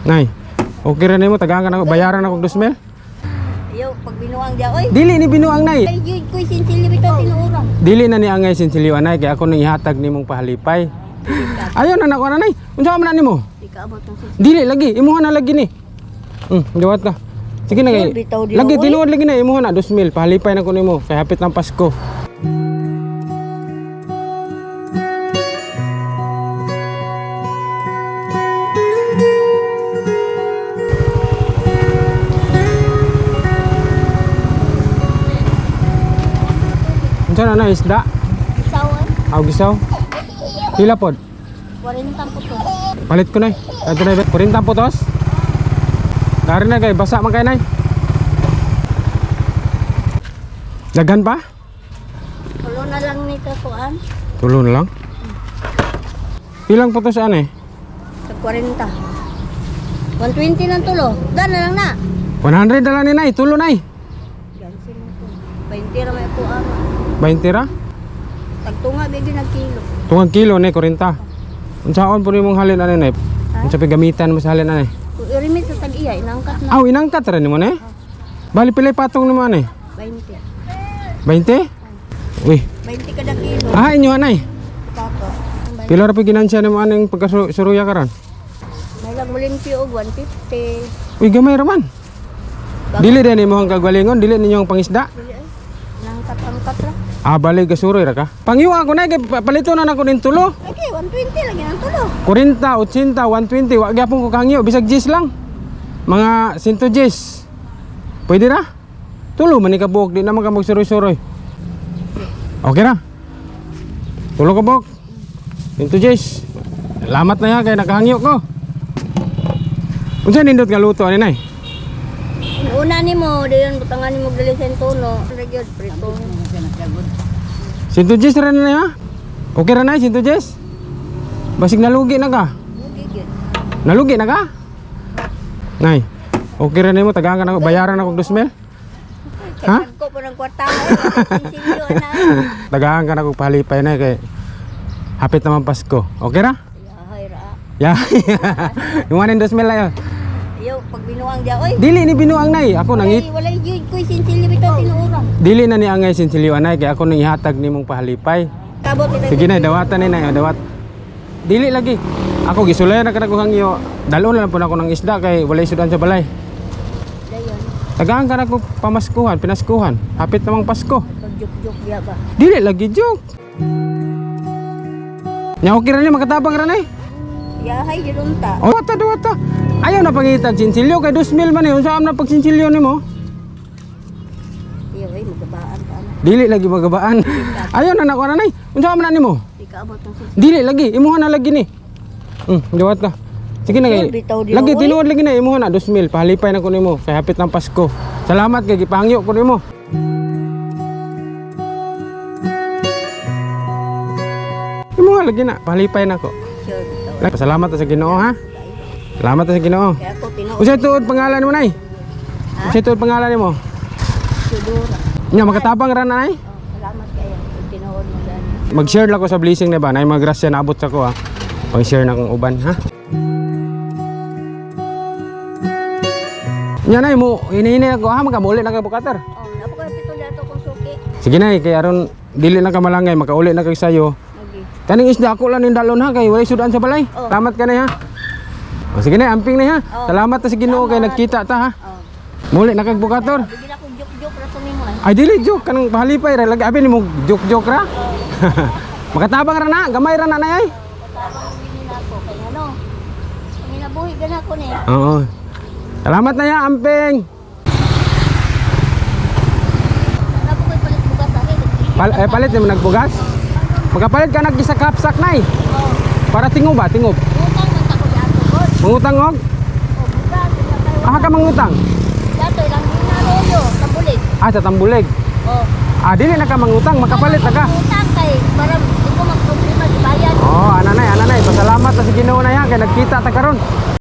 Nay, okay ra nimo, tagaan ka na, bayaran ako 2,000. Ayaw, pag binuang diya, oy. Dili ni binuang, nay. Ay, yun ko'y sinsilyo bitaw tinuura. Dili na ni angay sinsilyo, anay, kay ako nang ihatag nimong pahalipay. Ayaw na nako, nanay. Unsa man na nimo? Di ka abot ng sinsilyo. Dili lagi, imuha na lagi ni. Duwat ka. Sige na kay. Sure, bitaw di Lagi na, oy. tinuod lagi na imuha na 2,000, pahalipay na ko nimo kay hapit ng Pasko. Unsa na na isda? Isaw, eh. Aw gisaw. Pila pod? 40 po to. Palit ko na. Ito na, 40 putos. Dari na kay basa man kay nay. Daghan pa? Tulo na lang ni kakuan. Tulo na lang. Ilang putos ane? Sa 40. 120 lang tulo. Dan na lang na. 100 na lang ni nay, tulo nay. Gansin mo to. 20 ra may ako ama. 20 ra? Tagtunga bigyo nag kilo. Tungang kilo ni 40. Unsaon po nimong halin ani nay? Unsa pa gamitan mo sa halin ani? Kung irimit sa tag-iya, inangkat na. Aw, inangkat ra nimo ni? Bali pilay patong nimo ani? 20. 20? Uy, 20 kada kilo. ah inyo anay. Tato. Ang Pila ra pa ginansya nimo aning pagkasuruya karon? May lang mulimpyo og 150. Uy, gamay ra man. Dili din nimo ang kagalingon, dili ninyo ang pangisda. Dili ay. Nangkat-angkat ra. Ah, bali gasuroy ra ka. Pangiwa ko na kay palito na nako ning tulo. Okay, 120 lang yan ang tulo. 40, 80, 120, wa gyapon ko kangyo, bisag 10 lang. Mga 110. Pwede ra? Tulo man ni ka buok, di naman ka magsuroy-suroy. Okay ra? Tulo ka buok. 110. Salamat na ya kay nakahangyo ko. Unsa nindot nga luto ani nay? Una nimo, dayon butangan nimo dali sa tono. Nagyod prito. 110 ra na ya? Okay ra nay 110? Basig nalugi na ka. Gigit. Nalugi na ka? Nay, okay ra nimo, tagaan ka na bayaran ako 2,000. Ha? Kay ko po ng kwarta mo. Sinsilyo na. Tagaan ka na kog pahalipay na kay hapit naman Pasko. Okay ra? Yahay ra. Ya. Yung 2,000 lang yun. Ayaw, pag binuang diya, oy. Dili ni binuang nay. Ako nangit. Walay, walay yun ko'y sinsilyo bitaw tinuura. Dili na ni angay sinsilyo anay kay ako nang ihatag nimong pahalipay. Kabot ito. Sige na, dawatan ni nay, oh, dawat. Dili lagi. Ako gisulay na kanang hangyo. Dalon na lang po na ako ng isda kay walay sudan sa balay. Dayon. Tagaan ka na kog pamaskuhan, pinaskuhan. Hapit namang Pasko. Pag juk-juk diya ba? Dili lagi joke. Nya okay ra ni makatabang ra ni. Yahay yun unta. Oh, wata wata. Ayaw na pangitag sinsilyo kay 2,000 man eh. Unsa am na pagsinsilyo nimo? Ayaw ay magabaan ka na. Dili lagi magabaan. Ayaw na nako nanay. Unsa am na nimo? Di ka abot ng sinsilyo. Dili lagi, imuha na lagi ni. Duwat ka. Sige na kay. Sure, bitaw di Lagi na, oy. tinuod lagi na imuha na 2,000. Pahalipay na ko nimo kay hapit ng Pasko. Salamat kay gipahangyo ko nimo. Imuha lagi na, pahalipay na ko. Sure bitaw. Pasalamat ta sa Ginoo ha. Salamat ta sa Ginoo. Kaya ako tinuod. Unsay tuod pangalan mo nay? Ha? Unsay tuod pangalan nimo? Sudura. Nya makatabang ra na nay. Oh, salamat kayo. Kung tinuod mo gani. Mag-share lang ko sa blessing na ba nay mga grasya naabot sa ko ha. Pang-share na akong uban ha. Nya nay mo hinihini ako ha, makamuli na ka bukater. Oh, napo kayo pito dato kong suki. Sige nay kay aron dili na ka malangay makauli na kay sayo. Lagi. Kaning isda ako lang ning dalon ha kay walay sudan sa balay. Oh. Salamat ka nay ha. O, sige nay, amping nay ha. Oh. Salamat ta sa Ginoo kay nagkita ta ha. Oh. Muli na kag bukator. Bigyan akong juk-juk ra to nimo ay. Ay dili joke kanang pahalipay ra lagi abi nimo joke joke ra. Makatabang ra na, gamay ra na nay ay. Katabang gini na ako kay ano. Ang ginabuhi gana ko ni. Oo. Salamat na ya, amping. Napo koy palit bugas akin. Palit nimo nagbugas. Makapalit ka nag isa kapsak nay. Oh, Para tingob ba, tingob. utang man ta ko dato god. Mangutang og? Oh, bugas sa kay Ah, ka mangutang. Dato ilang ginaroyo, tambulig. Ah, sa tambulig. Oh. Ah, dili na ka mangutang, makapalit na ka. Utang kay para di ko magproblema di bayad. Oh, ana nay, ana nay. Pasalamat ta sa Ginoo na ya kay nagkita ta karon.